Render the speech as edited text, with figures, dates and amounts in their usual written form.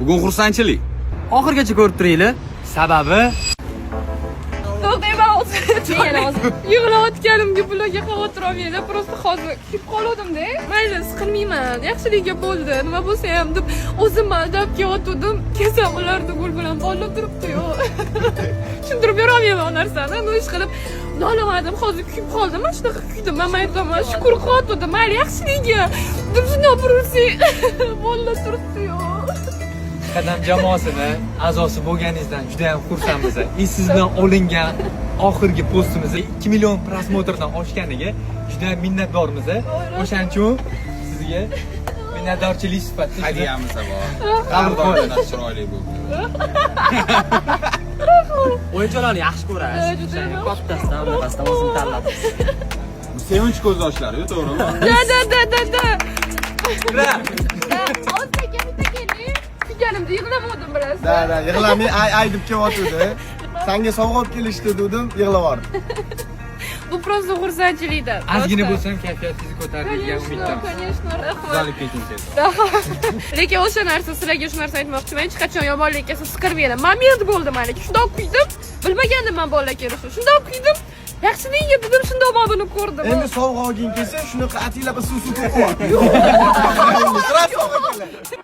Bugun xursandchilik. Oxirigacha ko'rib turinglar. Sababi To'xtayman hozir. Yig'layotganimga bularga xavotir olmanglar. Просто hozir kuyib qoluvdim-da. Mayli, siqilmayman. Yaxshiligiga bo'ldi. Nima bo'lsa ham deb o'zimni aldab kelyotgandim. Kelsam, ularda gul bilan bolalar turibdi-yu. Tushuntirib bera olmayman u narsani. Ну, ish qilib nolamadim. Hozir kuyib qoldim. Mana shunaqa kuydim. Man aytaman, shukur qilyotgandim. Mayli, yaxshiligiga deb shundoq burilsak, bolalar turibdi-yu. Qadam jamoasini a'zosi bo'lganingizdan juda ham xursandmiz. И siz bilan olingan oxirgi postimiz 2 million просмотр dan oshganiga juda ham minnatdormiz. O'shaning uchun sizga minnatdorchilik sifatida shuni Hadiyamiz bor. Qabul Har qil. doim chiroyli bo'ldi. O'yinchoqlarni yaxshi ko'rasiz. Juda O'shanga ham. kattasidan, bunaqasidan o'zim tanladim. Sevinch ko'z yoshlari, to'g'rimi? Да. Ura! Hozir aka, bitta keling. Kuyganimda yig'lamadim, bilasiz. Да, yig'lamay, ay ay deb kelyotgandi. Sanga sovg'a olib kelishdi dedim, yig'lab yubordi. Bu просто xursandchilikdan. Ozgina Просто. bo'lsa ham kayfiyatingizni ko'tardi degan Конечно, umiddamiz. конечно, rahmat. Tuzalib keting tez. Lekin o'sha narsa, sizlarga shu narsani aytmoqchiman, hech qachon yomonlik kelsa, siqilmanglar. Момент bo'ldi maniki. Shundoq kuydim, bilmagandim man bolalar kelishini. Shundoq kuydim, yaxshiligiga dedim, shundoq man buni ko'rdim. Endi sovg'a olging kelsa, shunaqa ataylab suv suv to'kib yubor. Sira sovg'a keladi.